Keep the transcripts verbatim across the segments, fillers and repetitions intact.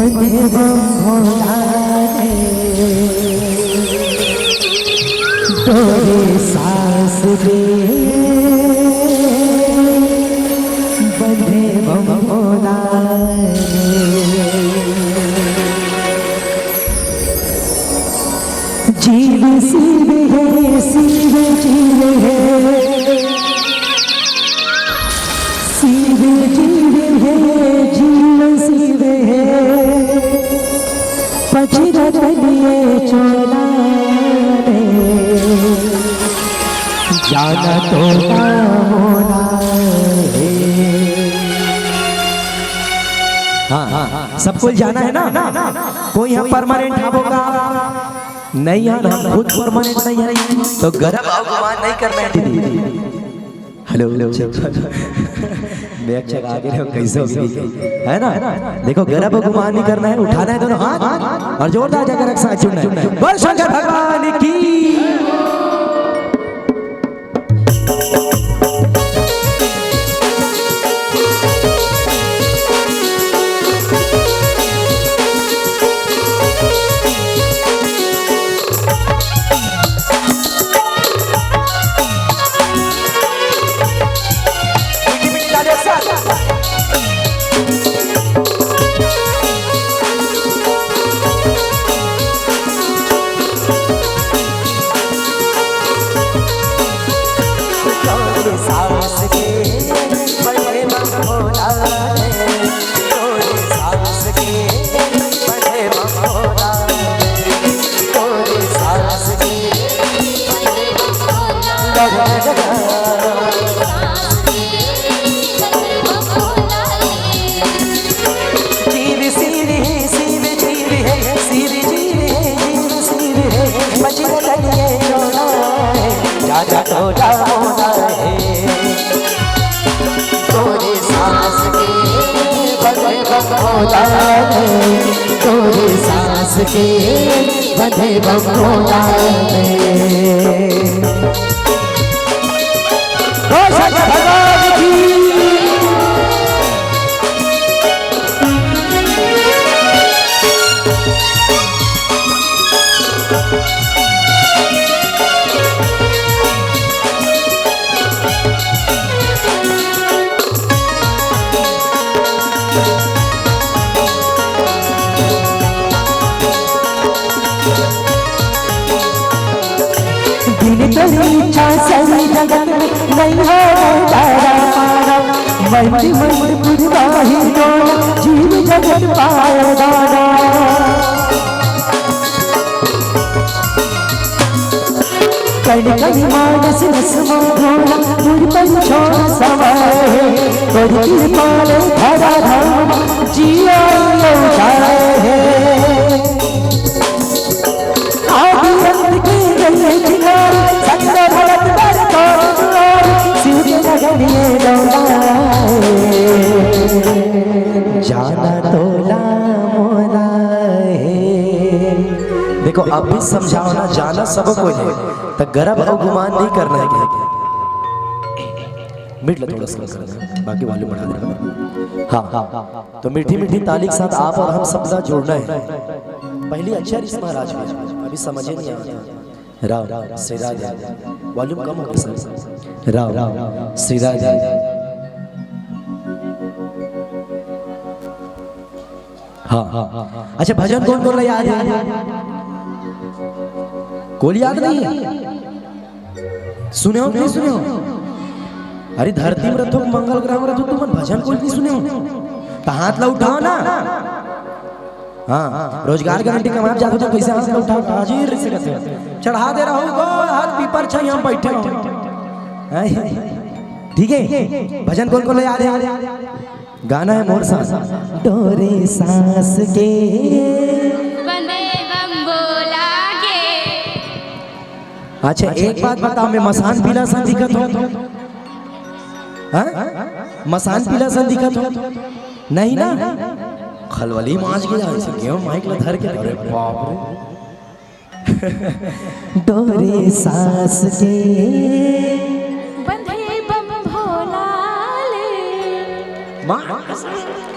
बंधे बम भोला रे, डोरे सांस दे, बंधे बम भोला रे। जीव शिव है, शिव जीव है, शिव जीव है, जीव शिव है। पचरा तनिए चोला रे, जाना तो ना होना है। हाँ, हाँ, हाँ, सबको जाना है ना? कोई यहाँ परमानेंट हावो का? नहीं यार, हम खुद परमानेंट नहीं है। तो गरब अउ गुमान नहीं करना है दीदी। हेलो, हेलो, चेक कर। मैं चेक आगे रहो, कैसे होगी? है ना? देखो, गरब अउ गुमान नहीं करना है, उठाना है दोनों हाथ और जोरदार जाकर एक साथ जुड़ना है। बोल शंकर भगवान की। जीव शिव है, शिव जीव है, शिव जीव है, जीव शिव है। बजरंग ये टोला है, जा जा टोला मोला है। तोरे सांस के बंधे बम भोला है, तोरे सांस के बंधे बम भोला है। बोल शंकर भगवान की। दिन करी इच्छा सही जगत में नहीं है दारा पारा। मंद मंद पुरवाही डोला, जीव जगत पाया दारा। कण कण मानस रस मा घोला, दूर पर छोड़ समय है। तोरी कृपा ले धरा धाम, जिया लौटाए है। आदि अंत के गए किनारे, संत भगत बर को दुआर, शिव के नगरिये डोलाए। जाना तोला मोला है। देखो, आप भी समझाओ ना, जाना सब कोई है, तो गरब अउ गुमान नहीं करना है। मिट ले थोड़ा सा, बाकी वॉल्यूम बढ़ा दे। हाँ, हाँ, हाँ। तो मीठी मीठी ताली के साथ आप और हम सबका जोड़ना है। पहली अच्छा रिश्मा राज में, अभी समझे नहीं आया। राम श्री राधे। वॉल्यूम कम हो गया सर। राम श्री राधे। हाँ, हाँ, हाँ। अच्छा, भजन कोन कोन ला याद है? कोई याद नहीं है? सुने हो कि नहीं सुने हो? अरे, धरती में रथो, मंगल ग्रह में रथो, तुमन भजन कोई नहीं सुने हो? तो हाथ ला उठाओ ना। हाँ, रोजगार गारंटी कमाए जात हो तो कैसे हाथ ला उठाओ? हाजिर से कहते हो। चढ़ा दे रहो गो हाथ पीपर छाई, हम बैठे हो। हैं? ठीक है, भजन कोन कोन ला याद है? गाना है मोर साथ। डोरे सांस के। बंधे बम भोला के। अच्छा, एक बात बताओ, मैं मसान पीला सा दिखत हो? हाँ? मसान पीला सा दिखत हो? नहीं ना? खलवली माज के जाए से गेहूं माइक ला धर के, अरे बाप रे। डोरे सांस के। बंधे बम भोला ले। माँ,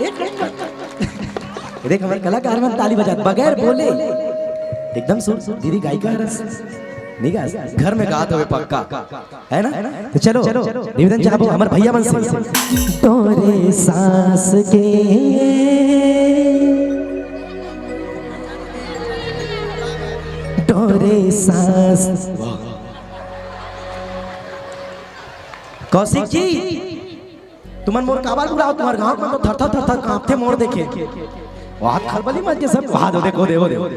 एक, एक, देख, हमर कलाकार मन ताली बजात बगैर बोले, एकदम सुर, सुर, दीदी गायिका हरस, नहीं गा, घर में गात हवे पक्का, है ना? तो चलो, निवेदन चाहबो हमर भैया मन से। तोरे सांस के, तोरे सांस। कौशिक जी, तुमन मोर काबर बुलाओ? तुम्हर गांव में तो थर थर थर थर कांपथे मोर देखे। वो हाथ खलबली मत के सब, वहां दो, देखो, देखो, देखो।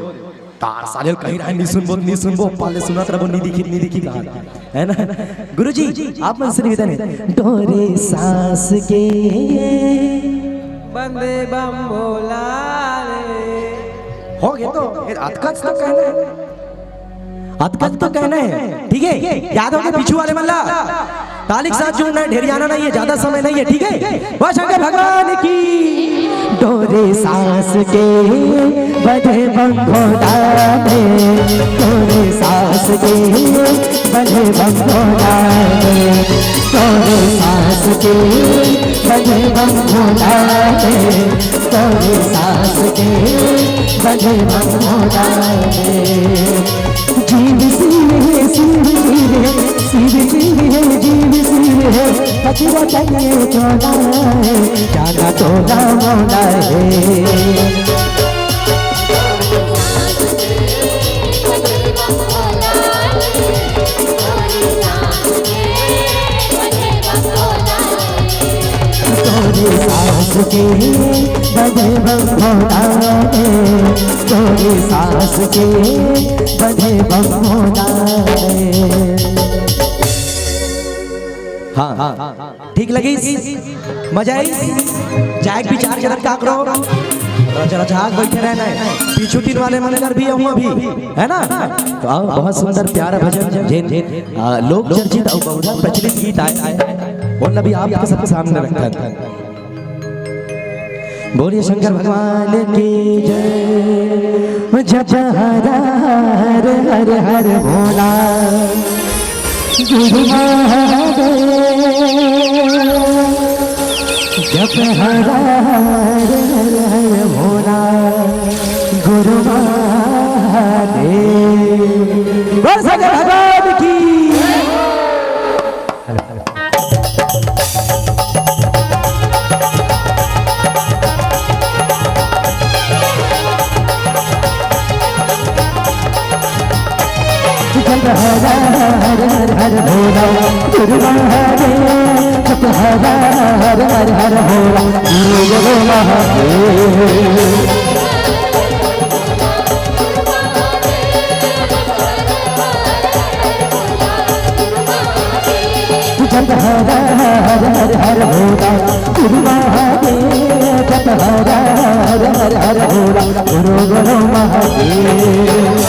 तार साले कहीं रहे, नहीं सुनबो, नहीं सुनबो, पाले सुनत रहो, नहीं दिखी, नहीं दिखी कहा, है ना? गुरुजी, आप मन से निवेदन है, डोरे सांस के। बंदे बम भोला रे। हो गए तो, ये अतकच तो कहना है। अतकच तो कहना है, ठीक है? याद हो गया पीछू वाले मल्ला? ताली के साथ जुड़ना है, ढेरियाना नहीं है, ज्यादा समय नहीं है, ठीक है? वाह शंकर भगवान की। डोरे सांस के बंधे बंगोड़ा में, डोरे सांस के बंधे बंगोड़ा में, डोरे सांस के बंधे बंगोड़ा में, डोरे सांस के बंधे बंगोड़ा में। जीव शिव है, शिव शिव है, शिव शिव है, जीव शिव है, पतिवा तनिए चोला है, जाना तोला मोला है। तोरे सांस के बंधे बंगोड़ा में, तोरे सांस के बंधे बंगोड़ा में। हाँ, ठीक लगी, मजा आई। जाए के विचार जरा का करो, रच रचाक बैठे रहना है। पीछू तीन वाले मन कर भी आऊँ अभी, है ना? तो आओ, बहुत सुंदर प्यारा भजन, जेन, जेन, आ, लोक चर्चित और बहुत प्रचलित गीत आए, आए। वो अभी आपके सबके सामने रखा था। बोलिए शंकर भगवान की जय। जप हर हर हर हर भोला गुरु महादेव। जप हर हर हर हर भोला गुरु महादेव। बोल शंकर भगवान की। हर हर हर हर भोला गुरु महादेव, हर हर हर हर भोला गुरु गुरु महादेव। जप हर हर हर हर भोला गुरु महादेव, जप हर हर हर हर भोला गुरु गुरु महादेव।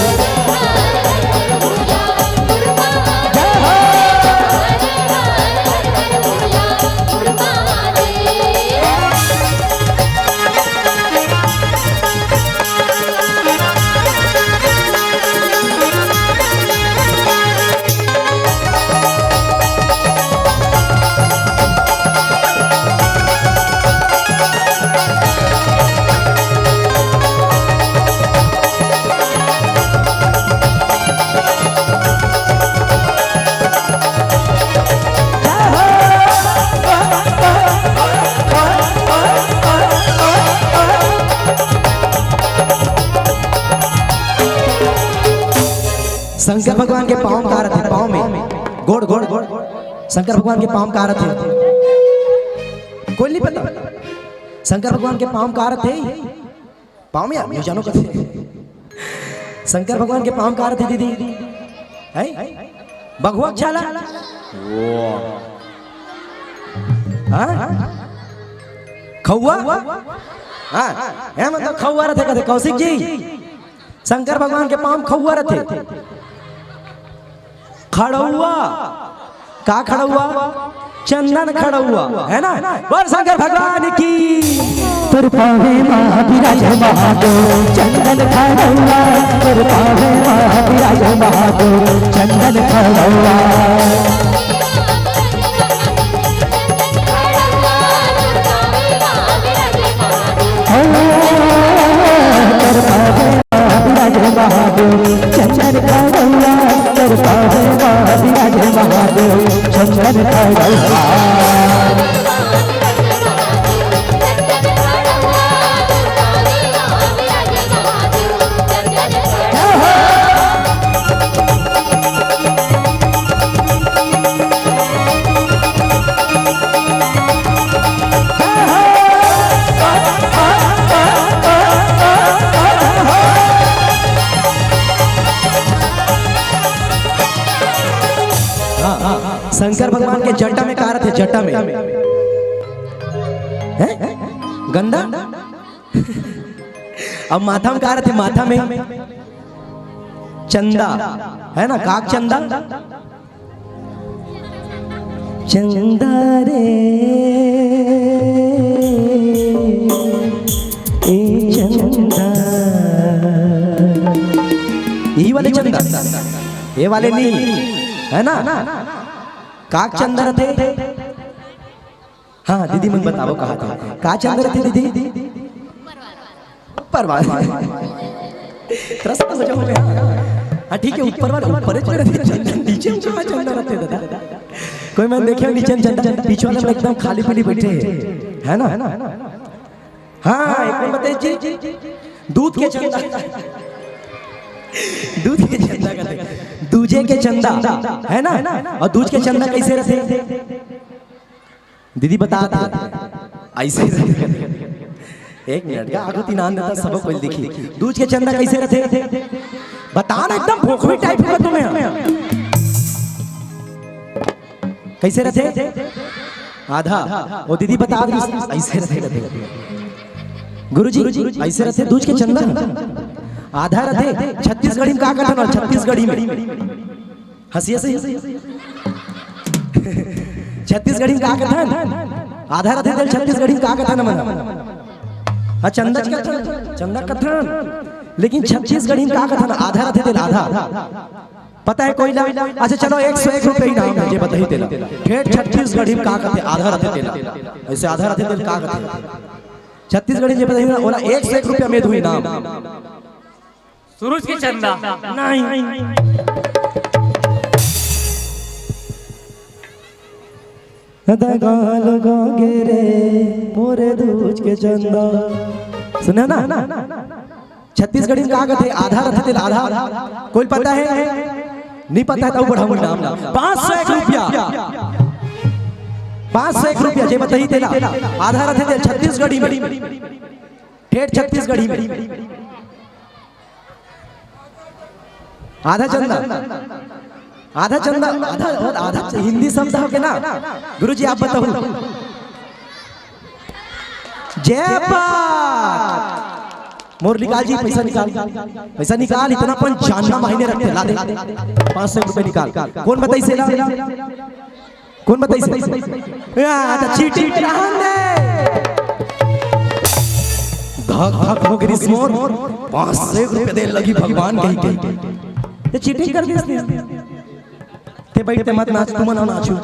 शंकर भगवान के पाँव का रथे, पाँव में गोड़, गोड़, गोड़। शंकर भगवान के पाँव का रथे, कोई नहीं पता। शंकर भगवान के पाँव का रथे, पाँव में आप जानो कथे। शंकर भगवान के पाँव का रथे दीदी, है बघुआ के छाला। हाँ, खौआ। हाँ, ये मतलब खौआ रथे कथे कौशिक जी। शंकर भगवान के पाँव खौआ रथे। खड़ौआ, का खड़ौआ? चंदन खड़ौआ, है ना? बोल शंकर भगवान की। तोर पावे मा विराज महादेव चंदन खड़ौआ, तोर पावे मा विराज महादेव चंदन खड़ौआ। चंदन खड़वा। हाँ, हाँ, शंकर भगवान के जटा में का रथे? जटा में, हैं? गंदा। अब माथा में का रथे? माथा में चंदा, है ना? काक चंदा, चंदा रे, ए चंदा, ई वाले चंदा, ये वाले नहीं, है ना? काक चंदा रथे। हाँ, दीदी मन बताओ, कहा था, का चंदा रथे दीदी? ऊपर वाले। त्रस्त हो जाओगे। हाँ, ठीक है, ऊपर वाले, ऊपर ही चंदा, नीचे में कहाँ चंदा रथे दादा? कोई मैं देखे नीचे में चंदा, पीछे वाले में एकदम खाली पीली बैठे हैं, है ना? हाँ, एक बार बताइए जी, दूध के चंदा, दूध के चंदा का, दूजे के चंदा, है ना? और दूज के चंदा कैसे रथे? दीदी बता दे, ऐसे रथे। एक मिनट का आगू तीन आन देता, सब कोई दिखी। दूज के चंदा कैसे रथे? बता ना, एकदम भोखवी टाइप का तुम्हें। कैसे रथे? आधा। वो दीदी बता दी, ऐसे रथे, रथे। गुरुजी, ऐसे रथे दूज के चंदा। आधा रथे। छत्तीसगढ़ी में का कथन? छत्तीसगढ़ी में हंसी, हंसी। छत्तीसगढ़ी में का कथन? आधा रथे तेला छत्तीसगढ़ी में का कथन मन? हाँ, चंदा कथन, चंदा कथन। लेकिन छत्तीसगढ़ी में का कथन? आधा रथे तेला, आधा। पता है कोई ला? अच्छा चलो, एक सौ एक रुपये इनाम है, जे बताही तेला। ठेठ छत्तीसगढ़ी में का कथे? आधा रथे तेला। ऐसे आधा रथे तेला का कथे? छत्तीसगढ़ी जे बताही ना, ओला एक सौ एक रुपया में दू इनाम। सूरज के चंदा। नहीं। दगाल गागे रे मोरे दूज के चंदा। सुना ना? छत्तीसगढ़ी में का कथे? आधा रथे तेला, आधा। कोई पता है? नहीं पता है तो बढ़ाऊंगा नाम। पाँच सौ एक रुपया। पाँच सौ एक रुपया, जे बताही तेला। आधा रथे तेला छत्तीसगढ़ी में। ठेठ छत्तीसगढ़ी में। आधा चंदा, आधा चंदा, आधा, आधा हिंदी शब्द हो के ना। गुरुजी, आप बताओ। जय बात। मोर निकाल जी, पैसा निकाल, पैसा निकाल, इतना पन जानना मायने रखथे। ला दे, पाँच सौ रुपये निकाल। कौन बताइस तेला? कौन बताइस? या, तो चीटिंग रहन दे। धक धक हो गिरिस मोर, पाँच सौ रुपये दे लगही भगवान कहि के। ते चीटिंग कर दिस। ते बइठ, ते मत नाच, तुमन नाचो।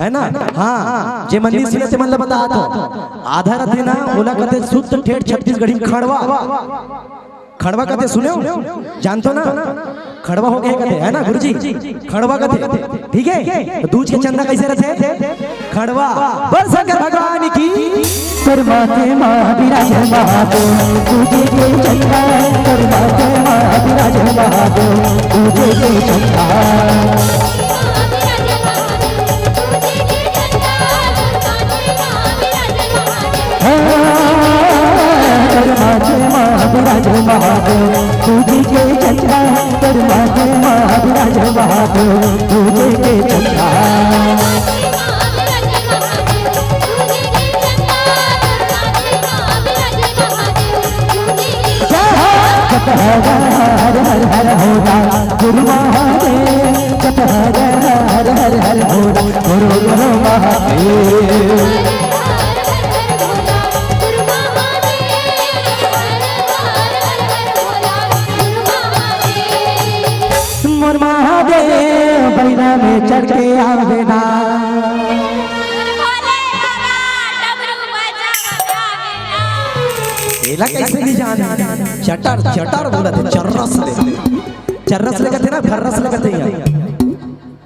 है ना? हाँ, जे मन नइ सुने ते मन ला बतात हों। आधा रथे ना, ओला कथे शुद्ध ठेठ छत्तीसगढ़ी में खड़वा। खड़वा कथे सुने हो? जानथो ना? खड़वा हो गे कथे, है ना गुरुजी? खड़वा कथे, ठीक है? तो दूज के चंदा कैसे रथे? खड़वा। बोल शंकर भगवान की। तोर माथे मा विराजे महादेव, दूज के चंदा। तोर माथे मा विराजे महादेव, दूज के चंदा। हाँ, तोर माथे मा विराजे महादेव, दूज के चंदा। तोर माथे मा विराजे महादेव, दूज के चंदा। जय हो। जप हर हर हर हर हर होला गुरु महादेव, जप हर हर हर हर होला गुरु गुरु महादेव। मोर महादेव बैला में चढ़ के आवे ना। एला कैसे नहीं जाने? चटर चटर बोलत हे, चर्रस ले। चर्रस ले कथे ना, फर्रस ले कथे यहाँ।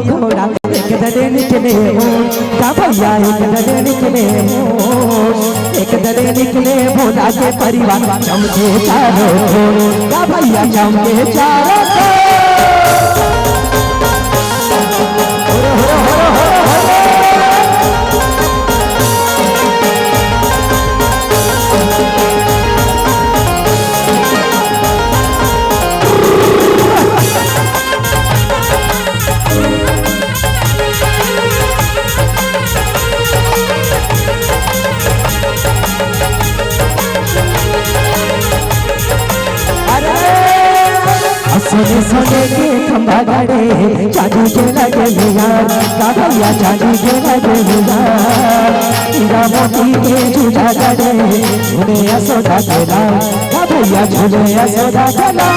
भोला, एक दले निकले हो, का भैया, एक दले निकले हो, एक दले निकले भोला के परिवार, चमके चारों ओर, का भैया, चमके चारों ओर। अरे, सोने सोने के खंभा गड़े, चांदी के लगे हीरा, का भैया, चांदी के लगे हीरा। हीरा मोती के झूला गड़े, झूले यशोदा के लाल, का भैया, झूले यशोदा के लाल।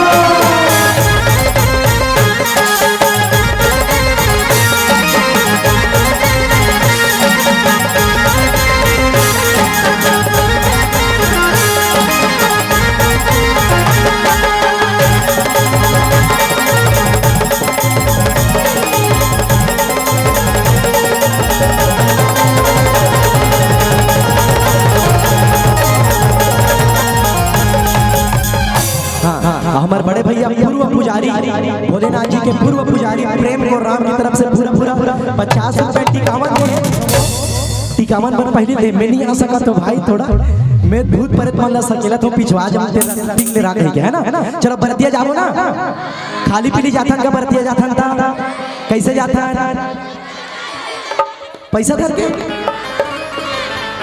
हाँ, हाँ, हाँ, हमर बड़े भैया पूर्व पुजारी, भोलेनाथ जी के पूर्व पुजारी प्रेम को राम की तरफ से पूरा, पूरा पचास रुपए टिकावन दे। टिकावन बर पहली दे, मैं नहीं आ सका तो भाई थोड़ा, मैं भूत प्रेत मन ला सकेला तो पिछवा जब तेरा ठीक ले रहा कहीं के, है ना? चलो बरतिया जाबो ना, खाली पीली जाथन का बरतिया जाथन ता, कैसे जाथन? पैसा धर के?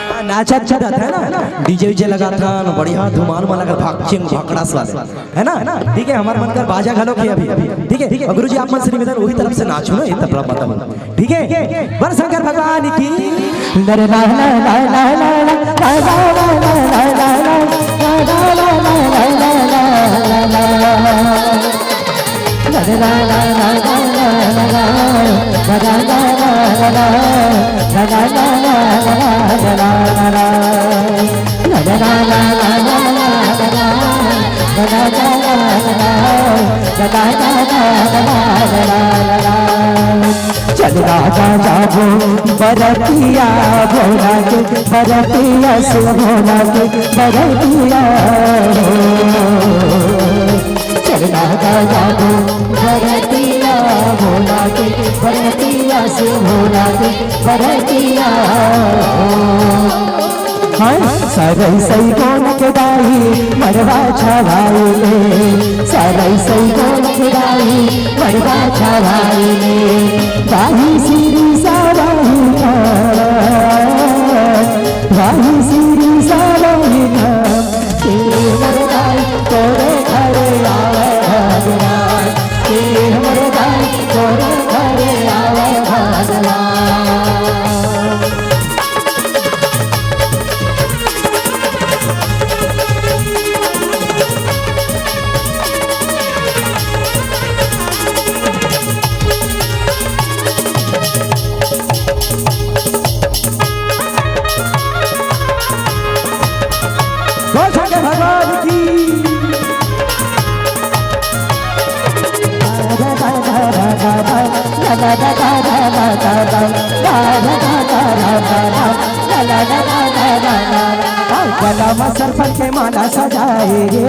हाँ, नाचा अच्छा रहता है ना, डीजे वीजे लगाथन, बढ़िया धुमाल उमाल लगा, भाग चिंग भाकड़ा स्वाद, है ना? ठीक है, हमार मन कर बाजा घलो के अभी, ठीक है? और गुरुजी आप मन से निवेदन, वही तरफ से नाचो ना, ये तबला पता हो, ठीक है? बर शंकर भगवान की। चल राजा जाबो बरतिया भोला के, बरतिया से भोला के, बरतिया हो। चल राजा जाबो बरतिया भोला के, बरतिया से भोला के, बरतिया हो। हाँ, सरई सई गोन के दाई मरवा छवाई ले, सरई सई गोन के दाई मरवा छवाई ले। वाही सिरी सावाही का, वाही सिरी सावाही का, के मरदाई तोरे घरे आवे भगवान, के मरदाई तोरे घरे आवे भगवान। बोल शंकर भगवान की। गला म सरपन के माला सजाए रे,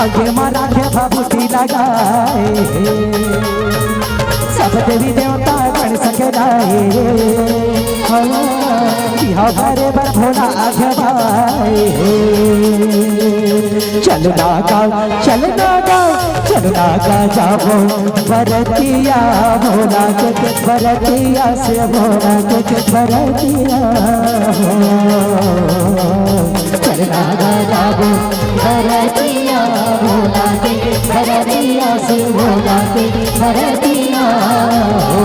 आगे म राखे भभूति लगाए। सब देवी देवता गण सके जाए रे, बिहाव भरे बर भोला आघे भाए। चल ना गाँव, चल ना गाँव, चल ना गाँव जाबो बरतिया भोला के, बरतिया से भोला के बरतिया हो। चल ना गाँव जाबो बरतिया भोला के, बरतिया से भोला के बरतिया हो।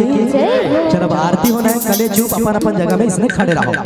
की जय। चल, अब आरती होना है, कलेचुप अपन अपन जगह में इसने खड़े रहो।